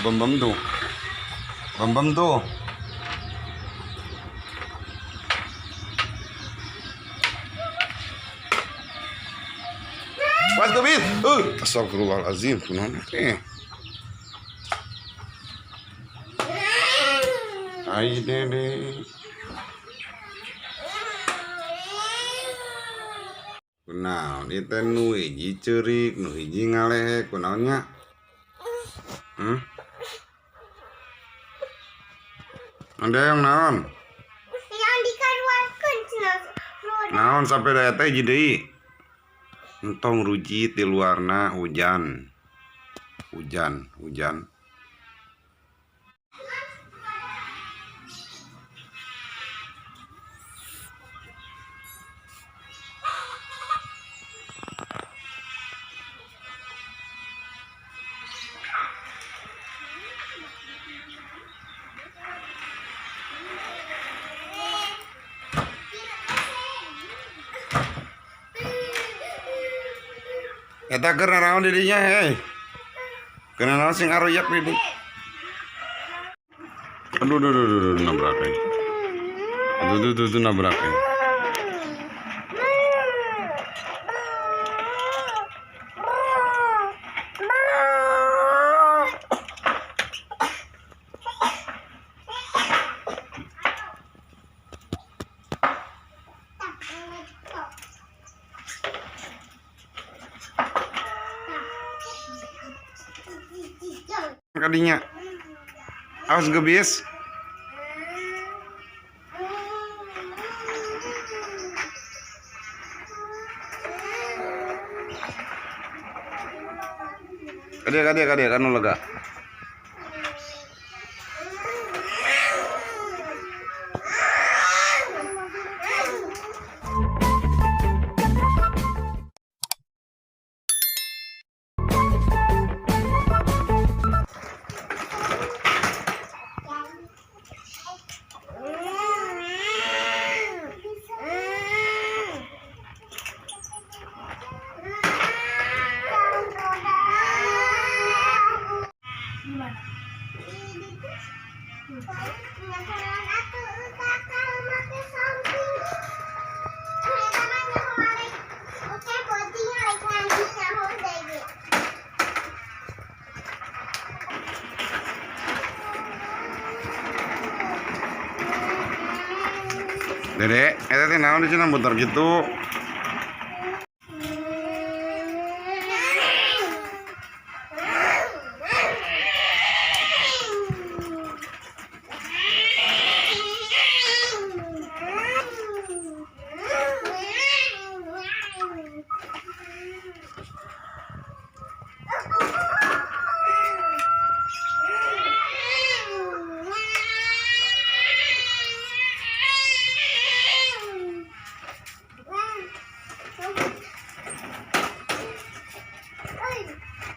Bambam tuh. Bambam tuh. Was gebiet. Astagfirullahalazim, kunaon teh? Ai dede. Kunaon ieu teh, nu hiji ceurik, nu hiji ngalehek, kunaon nya? Ada yang naon? Yang dikeluarkan cenah roda. Naon sampai da eta hiji deui? Entong rujit di luarna hujan. Hujan, hujan. Eta keur naon di dinya hei? Keur naon sing aroyak di dieu? Aduh, aduh, aduh, aduh, aduh, nabrak euy. Aduh, aduh, aduh, aduh, nabrak euy. Kadinya. Awas gebis. Kadieu, kadieu, kadieu kan nu lega. Gimana? Dede, eta teh naon di cenah muter gitu.